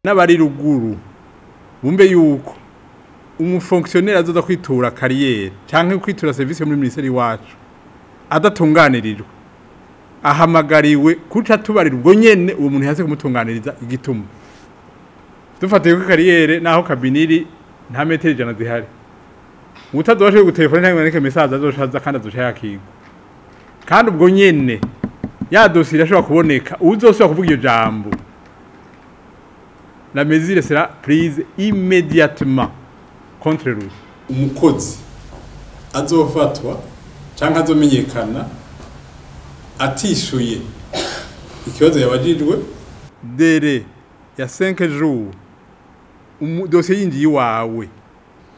N'abari ruguru bumve yuko umufonctionnaire azoza kwitura carrière canke kwitura service muri ministeri wacu adatunganirijwe, ahamagariwe kuca tubarira ubwo nyene uwo muntu yase kumutunganiriza igituma. Dufatiye ko carrière naho kabiniri nta metero 100 zihari, utazoshoboye gutelefona cyangwa yandike message azoshaza kandi azoca yakigwa, kandi ubwo nyene ya dossier irashobora kuboneka. Uzosubira kuvuga iyo jambo, la mesure sera prise immédiatement contre lui. Umukozi azofatwa canke azomenyekana atishuye ikibazo yabajijwe, délai ya 5 jours, dossier yinjiye iwawe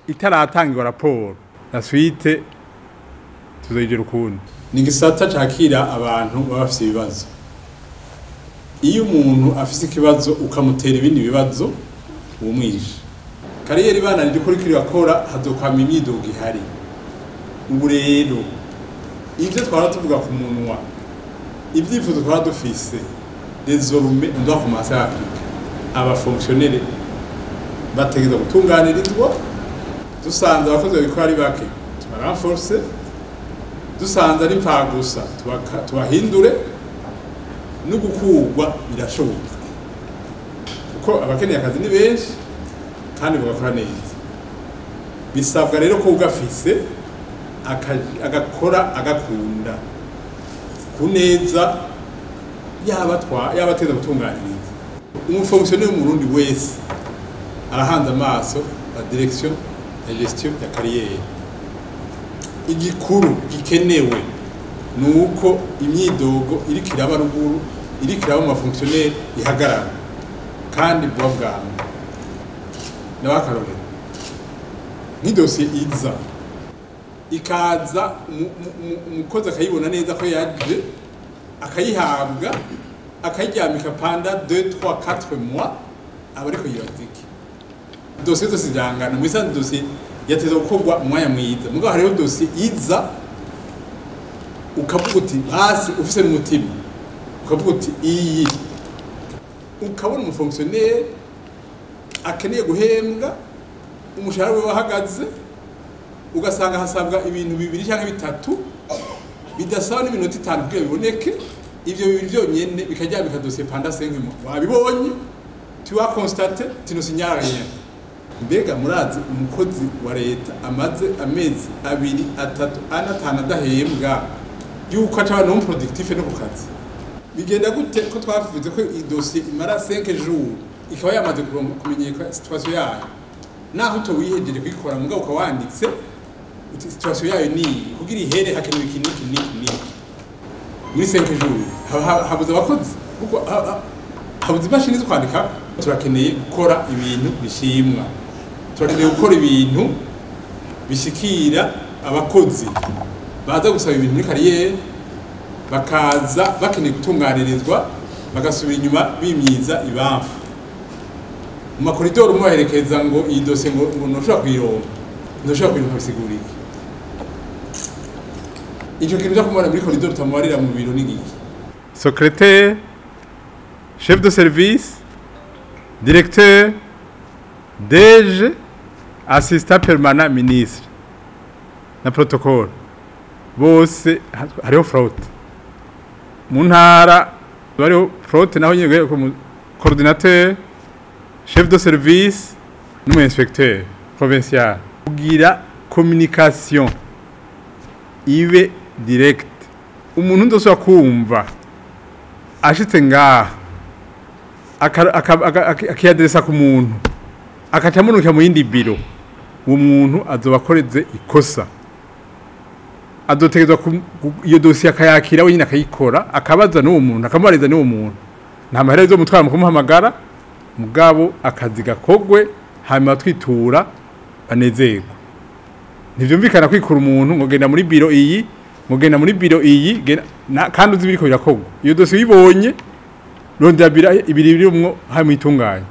itaratangirwa raporo, la suite tuzoyigera ukundi. Ni igisata cakira abantu baba bafise ibibazo. Iyo umuntu afise ikibazo ukamutera ibindi bibazo, umwishe. Carrière ibananije uko iriko irakora, hazokwama imyidogo ihari. Ubu rero ivyo twara tuvuga ku munwa, ivyifuzo twara dufise, désormais on doit commencer à appliquer. Abafonctionnaires bategerezwa gutunganirizwa. Dusanze abakozi babikora ari bake, tubarenforce. Dusanze ari mpfagusa, tubahindure. No gukurwa birashoboka, kuko abakeneye akazi ni benshi kandi bagakora neza. Bisabwa rero ko ugafise agakora agakunda ku neza yaba twa yaba ateza gutunganiriza. Umufonctionnaire w'Umurundi wese arahanze amaso la direction ya gestion ya carrière. Igikuru gikenewe ni uko imyidogo iriko iraba ruguru, iriko iraba mu bafonctionnaire, ihagarara kandi vuba bwangu. N'abakarorero, nk'idosiye iza ikaza, umukozi akayibona neza ko yaje, akayihabwa, akayiryamika pendant 2 3 4 mois, aba ariko yibaza iki? Dosiye zose zirangana. Mu isanzwe dosiye yateza gukorwa mu mwanya mwiza, mugabo hariho dosiye iza ukavuga uti hasi ufise n'umutima, ukavuga uti iyi, ukabona umufonctionnaire akeneye guhembwa, umushahara we wahagaze, ugasanga hasabwa ibintu bibiri cyangwa bitatu bidasaba n'iminota 5 kugira biboneke. Ivyo bibiri vyonyene bikajya dosiye pendant 5 mois. Wabibonye, tu as constaté, tu ne signales rien. Mbega murazi umukozi wa leta amaze amezi 2, 3, 4, 5 adahembwa yuko acaba non productif no ku kazi? Bigenda gute ko twavuze ko idosiye imara 5 jours ikaba yamaze kumenyeka situation yayo, naho utowihejeje kuyikora, mugabo ukaba wanditse uti situation yayo ni iyi, kugira ihere hakenewe iki n'iki n'iki n'iki? Muri 5 jours habuze abakozi kuko habuze imashini zo kwandika. Turakeneye gukora ibintu bishimwa, turakeneye gukora ibintu bishikira abakozi baza gusaba ibintu muri carrière, bakaza bakeneye gutunganirizwa, bagasubira inyuma bimyiza ibamfu mu makoridoro, umubaherekeza ngo iyi dosiye ngo ntushobora kuyironka, ntushobora kuyironka. Bisigura iki ico kintu cyo kumubona muri koridoro utamubarira mu biro? Ni giki? Secrétaire, chef de service, directeur, DG, assistant permanent ministre na protocole bose hariho fraude. Mu ntara hariho fraude naho nyine ku coordinateur, chef de service n'umu inspecteur provincial. Kugira communication ibe direct, umuntu ndosubira kumva ashitse ngaha akiyadresa ku muntu, akaca amunuka mu yindi biro, uwo muntu azoba akoreze ikosa. Azotegerezwa iyo dosiye akayakira wenyine, akayikora, akabaza n'uwo muntu, akamubariza n'uwo muntu. Nta mahera bizomutwara mu kumuhamagara, mugabo akazi gakogwe, hanyuma twitura banezerwe. Ntivyumvikana kwikura umuntu ngo genda muri biro iyi, ngo genda muri biro iyi, kandi uzi ibiriko birakorwa. Iyo dosiye uyibonye, rondera biro ibiri birimwo, hanyuma itunganye.